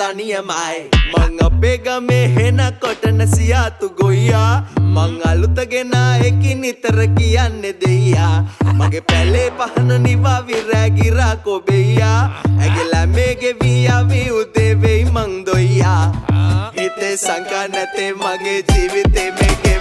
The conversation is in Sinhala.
තනියමයි. මං අපේ ගමේ හෙන කොටන සියාතු ගොයියා. මං අලුත ගෙනා එකින් නිතර කියන්නේ දෙයියා. මගේ පැලේ පහන නිවා විරෑ ගිරා කොබෙයියා. ඇගේ ළමේ ගෙවී ආවි උදේ වෙයි මං දොයියා. හිතේ සංකා නැතේ මගේ ජීවිතේ මේ.